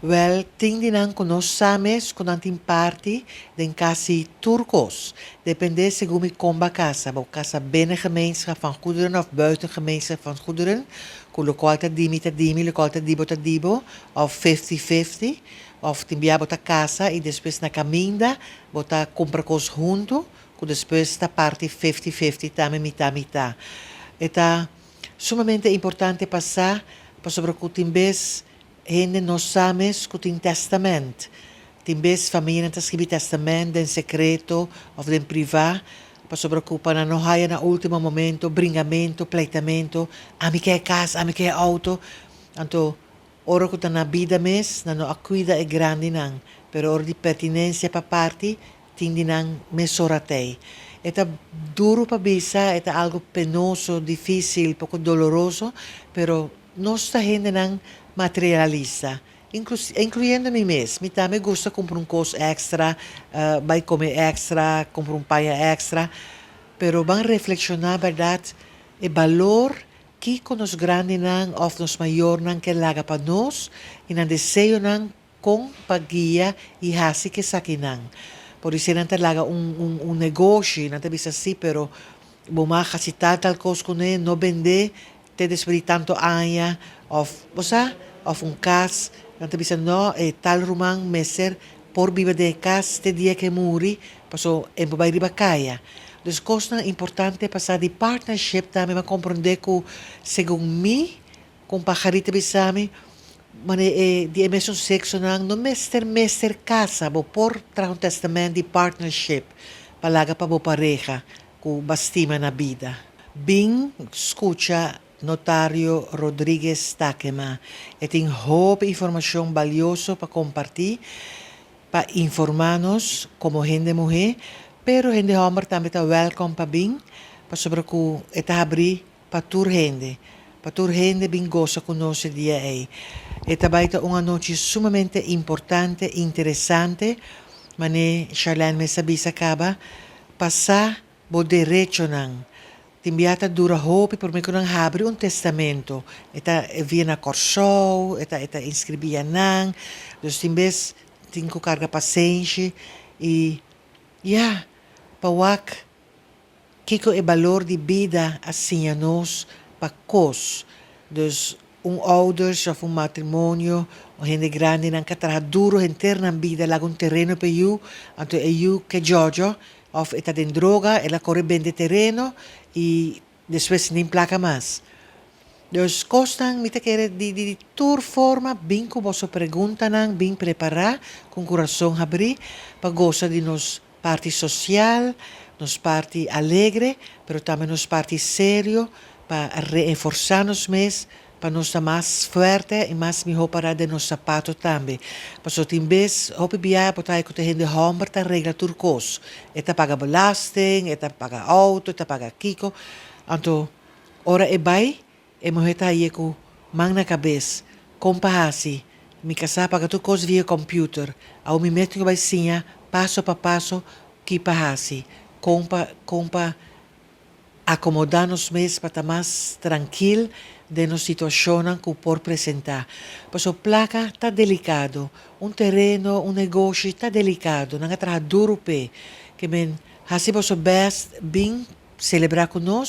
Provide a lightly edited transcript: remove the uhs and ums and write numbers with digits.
Wel, tin di nan ku no sa mes ku nan tin parti den kasi tur kos. Depende segun mi kon bo a kasa. Bo kasa binnen gemeenschap van goederen of buiten gemeenschap van goederen. Ku lokual ta di mi ta di mi, lokual ta di bo ta di bo. Of 50-50. Of tin bia bo ta kasa i despues na kaminda bo ta kumpra kos huntu. Ku despues ta parti 50-50 tambe, mitá mitá. E ta sumamente importante pa sa pasobra ku tin bes hende no sa mes ku tin testament. Tin bes famia ta skirbi testament den sekreto of den privá pasobra ku pa no haya na último momento bringamentu, pleitamentu, ami ke kas, ami ke outo. Anto, ora ku ta na bida mes, nan no a kuida e grandinan, pero ora di pertinensia pa parti, tin di nan mesora t'ei. E ta duru pa bisa, e ta algu penoso, difísil, poko doloroso, pero nos ta hendenan materialista. Inkluyendo mi mes. Mi tambe gusta kumpra un kos èkstra, bai kome èkstra, kumpra un paña èkstra. Pero ban reflekshoná, berdat, e balor ku nos grandinan òf nos mayornan ke laga pa nos i nan deseonan kon pa guia i hasi ku esakinan. Por esei nan ta laga un negoshi, nan ta bisa sí, pero bo mag hasi tal tal kos kuné, no bende te despues di tantu aña, òf, bo òf un kas, nan ta bisa no, e tal ruman mester por biba den kas te dia ku e muri, paso e bai riba kaya. Dus kosnan importante pa sa di partnership tambe, m'a komprondé ku segun mi, ku pajarita bisa mi, mane e di e mesun seksonan no mester kasa, bo por traha un testament di partnership pa laga pa bo pareha ku bo a stima na bida. Bin skucha notario Rodriguez Takema. E tin hopi informashon balioso pa kompartí, pa informá nos komo hende muhé, pero hende hòmber tambe ta welcome pa bin, pasobra ku e ta habrí pa tur hende. Pa tur hende bin gosa ku nos e dia ei. E ta bai ta un anochi sumamente importante, interesante, mane Charlene mes a bisa kaba, pa sa bo derechonan. Tin bia ta dura hopi promé ku nan habri un testamento. E ta via na Kòrsou, e ta inskribí nan. Dus tin bes tin ku karga pasenshi i ja, pa wak kiko e balor di bida a siña nos pa kos. Dus un ouders of un matrimonio, un hende grandinan ku a traha duru henter nan bida, laga un tereno pa yu, anto e yu ke djodjo, of e ta den droga, el a kore bende tereno i despues no tin plaka mas. Dus kosnan mi ta kere di tur forma bin ku boso preguntanan, bin prepará ku kurason habrí pa gosa di nos parti sosial, nos parti alegre, pero tambe nos parti serio pa reforsá nos mes, pa nos ta mas fuerte i mas mihó pará den nos sapatu tambe. Paso tin bes, hopi bia bo ta ku hende hòmber ta regla tur kos. E ta paga belasting, e ta paga outo, e ta paga kiko. Anto, ora e bai, e muhé ta hañ'é ku man na kabes, kon pa hasi, mi kasá a paga tur kos via computer. Awor mi mes bai siña paso pa paso ki pa hasi, kon pa akomodá nos mes pa ta mas trankil den nos situashon ku por presentá. Paso plaka ta delikado, un tereno, un negoshi ta delikado, nan a traha duru p'e. Ke men hasi boso best bin selebrá ku nos.